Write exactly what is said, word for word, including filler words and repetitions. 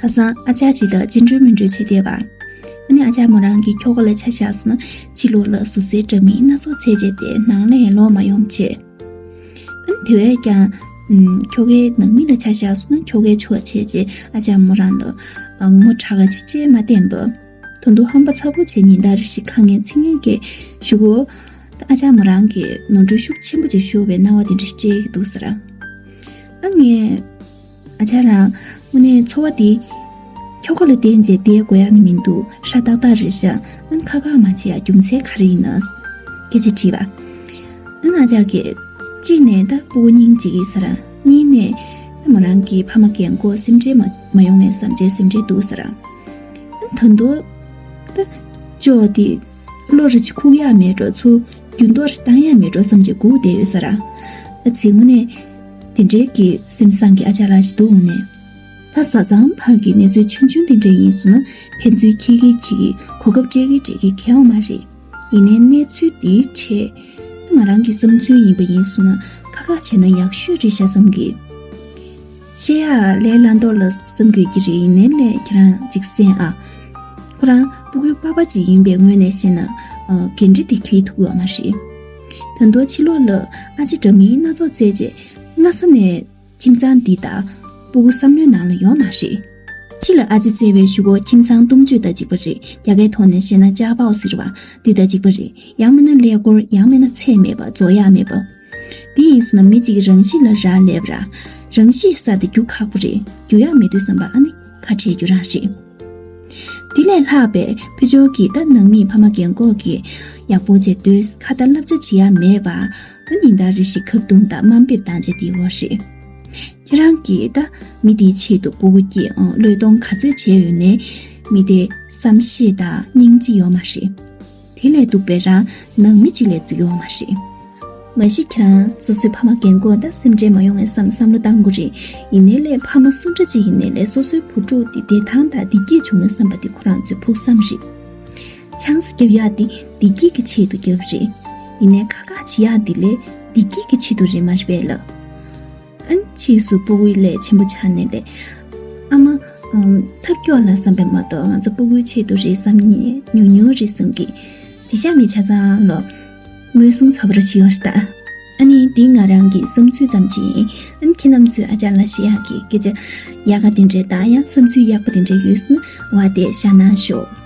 ཁ་སང་ཨ་ཅག་ཅིག་དང་གཅིག་འགྲོ་མི་འགྲོ་བྱས་བསྡད་པ། ཨ་ནི་ཨ་ཅག་མོ་རང་གི་ཁྱོ་ག་ལ་ཆ་བཞག་སོང་ན་ཕྱི་ལོགས་ལ་ཟུར་ཟའི་འདྲ་མིན་སྣ་ཚོགས་བཙལ་བྱས་ཏེ་ནང་ལ་ཡང་ལོག་མ་ཡོང་བྱས། ཨ་ནི་དེ་བས་ཀྱང་ཨམ། ཁྱོ་གའི་ནང་མི་ལ་ཆ་བཞག་སོང་ན་ཁྱོ་གའི་ཕྱོགས་བྱས་བྱས་ཨ་ཅག་མོ་རང་ལ་ཨ། ངོ་དྲག་ག་ཅིག་ཅེས་མ་བསྟན་པ། ད་དུང་ཧམ་པ་ཚ་པོ་བྱས་ཉིན་ལྟར་ཞིག་ཁ་ངན་ཚིག་ངན་གྱིས་ཞུ་གོ། ཨ་ཅག་མོ་རང་གིས་ནོར་འཁྲུལ་ཤུགས་ཆེན་པོ་ཅིག་ཤོར་བའི་སྣང་བ་དེ་འདྲ་ཞིག་སྤྲད་ཀྱི་འདུག་ཟེར། ཨ་ངས། ཨ་ཅག་རང་དངོས་གནས་འཚོ་བ་འདི་ཁྱོ་ག་ལ་བརྟེན་བྱས་བསྡད་དགོས་ཡ་ནི་མི་འདུག་ཧྲ་ཏག་ཏག་རེད་ཤག་ཨ་ནི་ཁ་ཁ་མ་བྱེད་ཡ་རྒྱུ་མཚན་ག་རེ་ཡིན་ན། སྐད་ཆ་དྲིས་པ། ཨ་ནི་ཨ་ཅག་གིས་གཅིག་ནས་ད་སྤུ་གུ་སྙིང་རྗེ་གི་ཟེར། གཉིས་ནས་ད་མོ་རང་གི་ཕ་མ་རྒན་གོག་སེམས་ཁྲལ་མ་མ་ཡོང་ངས་བསམ་བྱས་སེམས་ཁྲལ་འདུག་ཟེར། ཨ་ནི་ད་དུང་ད་ཅོག་དེ་བློ་རེ་ཅིག་ཁུག་ཡ་མེད་འགྲོ་ཚུར་རྒྱུན་དོར་བཏང་ཡ་མེད་འགྲོ་བསམ་བྱས་སྒུག་བསྡད་ཡོད་ས་ར། ཨ་ཚེ་དངོས་གནས་དེ་འདྲའི་གི་སེམས་བཟང་གི་ཨ་ཅག་ལགས་ཤིག་འདུག་འོང་ནས། ད་བཟའ་ཚང་བར་གྱི་གནས་ཚུལ་ཆུང་ཆུང་དེ་འདྲ་ཡིན་སོང་ན་ཕན་ཚུན་འཁྱེར་གི་འཁྱེར་གི་གོ་སྐབས་སྤྲད་གི་སྤྲད་གི་གལ་ཡོང་མ་རེད། ཡིན་ནའི་གནས་ཚུལ་འདིའི་གྲས་ང་རང་གི་བསམ་ཚུལ་ཡིན་པ་ཡིན་སོང་ན་ཁ་ཁ་བྱས་ན་ཡག་ཤོས་རེད་ཤག་བསམ་གི། བཤད་ཡག་ལས་སླ་མདོག་ལ་བསམ་དགོས་ཀྱི་རེད། ཡིན་ནའི་ལས་ཁྱེད་རང་ཅིག་གསན་ཨ། ཁོ་རང་སྤུ་གུའི་པ་ཕ་ཅིག་ཡིན་པའི་ངོས་ནས་བཤད་ན་ཨ། འགན་འཁྲི་དེ་འཁྱེར་ཐུབ་ཡོད་མ་རེད། ད་དུང་ཕྱི་ལོགས་ལ་ཨ་ཅེ་འདྲ་མིན་སྣ་ཚོགས་བཙལ་རྗེས་སྔ་ས་ནས་ཁྱིམ་ཚང་འདི་དང་སྤུ་གུ་བསམ་བློའི་ནང་ལ་ཡོད་མ་རེད། ཕྱི་ལ་ཨ་ཅེ་བཙལ་བའི་གཞུག་གུ་ཁྱིམ་ཚང་སྟོང་བཅུད་དང་གཅིག་པ་རེད། རྒྱ་སྐད་ཐོག་ནས་བཤད་ན་ཅ་པའོ་ཟེར་བ་འདི་དང་གཅིག་པ་རེད། ཡང་མིན་ན་ཀླད་ཀོར། ཡང་མིན་ན་ཚད་མེད་པ། རྫོགས་ཡག་མེད་པ། དེ་ཡིན་སོང་ན་མི་གཅིག་གི་རང་གཤིས་ལ་རག་ལས་པ་ར། རང་གཤིས་ས་དེ་རྒྱུ་ཁག་པོ་རེད། རྒྱུ་ཡག་མེད་དུས་བསམ་པ་ཨ་ནི་ཁ་བྲལ་རྒྱུ་རང་རེད། དེ་ལས་ལྷག་པའི་ཕུ་ཇོ་གིས་ད་ནང་མིས་ཕ་མ་རྒན་གོག་གིས་ཡག་པོ་བྱས་སྡོད་ཁ་ཏ་བསླབ་བྱ་བྱེད་ཡག་མེད་པ། ཨ་ཉིན་ལྟར་རེ་ཞིག་ཁ་རྡུང་དང་དམའ་འབེབས་བཏང་བྱས་དེའི་འོག་རེད། ཁྱེད་རང་གིས་ད་མི་དེའི་ཆེད་དུ་སྤུ་གུ་སྐྱེས་ཨང་བློས་གཏོང་ག་ཚོད་བྱས་ཡོད་ནའི་མི་དེ་བསམ་ཤེས་དང་སྙིང་རྗེ་ཡོད་མ་རེད། དེ་ལས་སྡུག་པའི་རང་ནང་མི་གཅིག་ལས་བརྩི་གི་ཡོད་མ་རེད། མ་གཞི་ཁྱེད་རང་སོ་སོའི་ཕ་མ་རྒན་གོག་ད་སེམས་ཁྲལ་མ་ཡོང་བའི་བསམ་བསམ་བློ་བཏང་དགོས་རེད། ཡིན་ནའི་ལས་ཕ་མ་སུ་འདྲ་ཅིག་ཡིན་ནའི་ལས་སོ་སོའི་བུ་ཕྲུག་དེ་བདེ་ཐང་དང་བདེ་སྐྱིད་བྱུང་ན་བསམ་པ་དེ་ཁོ་རང་ཚོའི་ཕུགས་བསམ་རེད། ཆང་ས་རྒྱབ་ཡག་དེ་བདེ་སྐྱིད་ཀྱི་ཆེད་དུ་རྒྱབ་རེད། ཡིན་ནའི་ཁ་ཁ་བྱེད་ཡག་དེ་ལས་བདེ་སྐྱིད་ཀྱི་ཆེད་དུ་རེད་མ་རེད་པས་ལགས། ཨ་ནི་ཕྱིས་སུ་སྤུ་གུའི་ལས་ཆེན་པོ་ཆགས་ནས་ལས། ཨ་མ། ཨམ། ཐབས་སྐྱོ་ལ་བསམ་པས་མ་གཏོགས་ང་ཚོ་སྤུ་གུའི་ཆེད་དུ་རེད་བསམ་ཉེ་ཉུང་ཉུང་རེད་བསམ་གི། དེ་ཤ་མི་ཆ་ཚང་ལོ། མངོན་སུམ་ཚ་པོ་ར་ཞིག་ཡོད་རེད་ད། ཨ་ནི་འདི་ང་རང་གི་བསམ་ཚུལ་ཙམ་ཅིག་ཡིན། ཨ་ནི་ཁྱེད་རྣམ་ཚོས་ཨ་ཅག་ལ་བཤད་ཡག་གི་སྐད་ཆ་ཡག་ག་དེ་འདྲས་དང་ཡང་བསམ་ཚུལ་ཡག་པོ་དེ་འདྲས་ཡོད་སོང་བ་དེ་བཤད་གནང་ཤོག